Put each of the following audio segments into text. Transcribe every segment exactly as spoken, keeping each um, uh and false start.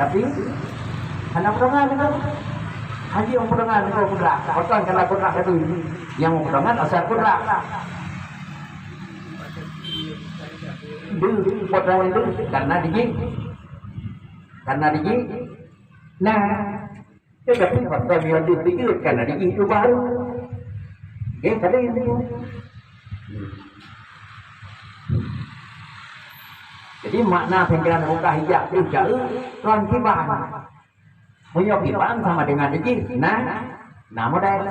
Tapi hana peudongan niko. Haji nyang peudongan niko kudrat. Pakon kana kudrat tadi? Nyang peudongan asai kudrat. Deuh, peudongan deuh, kana dijih. Kana dijih. Nah, tetapi pakon nyang deuh dijih, kana dijih tu baru. Oke, tadi itu. Jadi makna pengkiran buka hijab tu jauh tuan kiban. Meunyoe kiban sama dengan dijih, nah, nah model.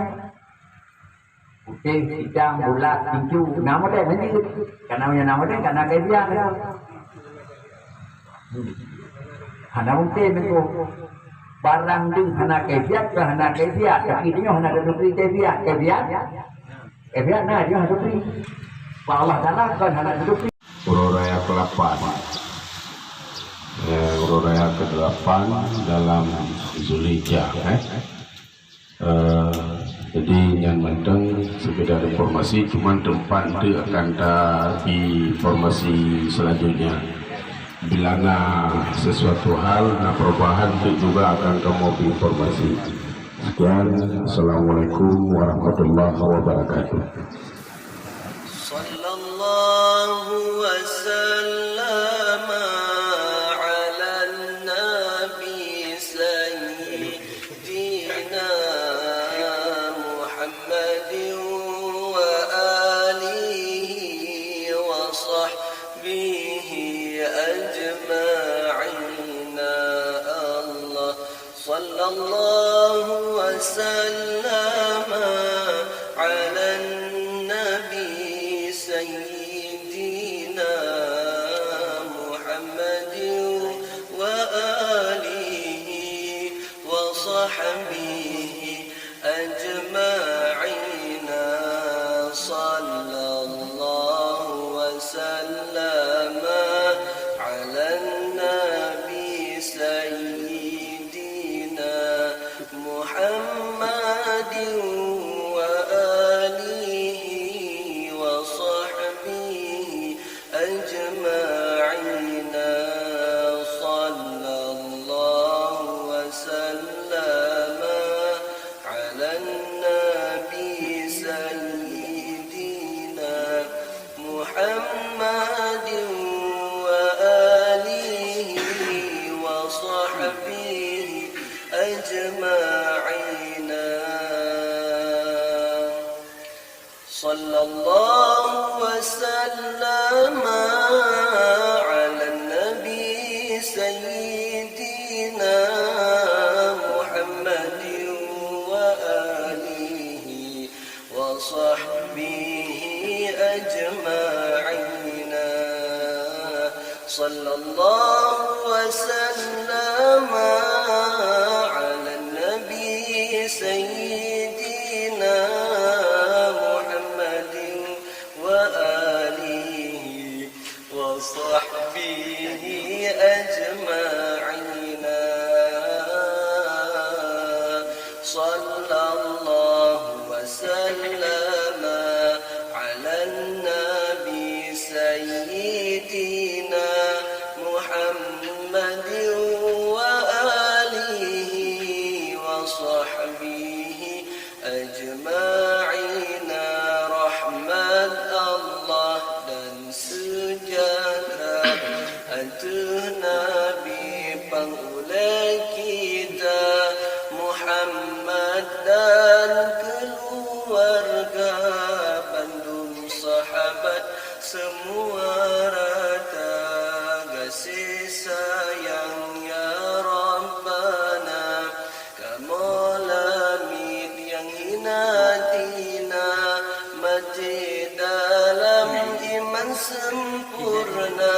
Putih, hitam, bulat, pincu, nah model lanjut. Karena meunyoe nah model, karena kebiasaan. Hmm. Hana mungkin tu. Barang deuh hana kaifiat, ke hana kaifiat. Tapi dia hana ada diberi kaifiat. Kaifiat? Kaifiat nah, dia hana diberi. Pak Allah Ta'ala kan hana diberi. Uroe raya kelapan. Eh, uroe raya kedelapan dalam Zulhijjah, eh. Eh, jadi nyan mantong sekedar informasi, cuman teumpat tu akan tabri informasi selanjutnya. Bila na sesuatu hal, na perubahan, tu juga akan kamoe bri informasi. Sekian, assalamualaikum warahmatullahi wabarakatuh. صلى الله وسلم على النبي سيدنا محمد وآله وصحبه أجمعين. الله صلى الله وسلم على النبي سيدنا محمد وآله وصحبه أجمعين. صلى الله وسلم على النبي سيدنا محمد وآله وصحبه أجمعين. صلى الله وسلم على النبي سيدنا محمد وآله وصحبه أجمعين. صلى الله وسلم على النبي سيدنا محمد وآله وصحبه أجمعين. صلى الله وسلم على النبي سيدنا محمد وآله وصحبه أجمعين. صلى الله وسلم على النبي سيدنا محمد وآله وصحبه أجمعين. رحمة الله dan sejahtera ateueh Nabi pangulée kita Muhammad dan keluarga, bandum sahabat semua rata. Gaséh sayang ya Rabbana, kamoe lamiet nyang hina tina, maté dalam iman sempurna.